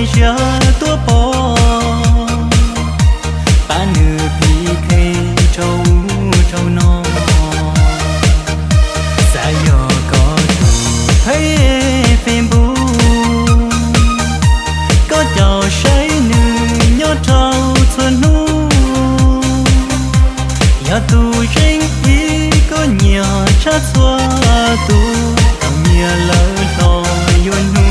ntsia tuaj pom, pab nws piv kheej rau ub rau no. Xav yog koj tus Pheej Facebook, koj caum saib nws nyob rau txhua hnub. Yog tus zeej ib koj nyiam tshaj txhua tus, tau nyiam lawm hlo yuav hnub.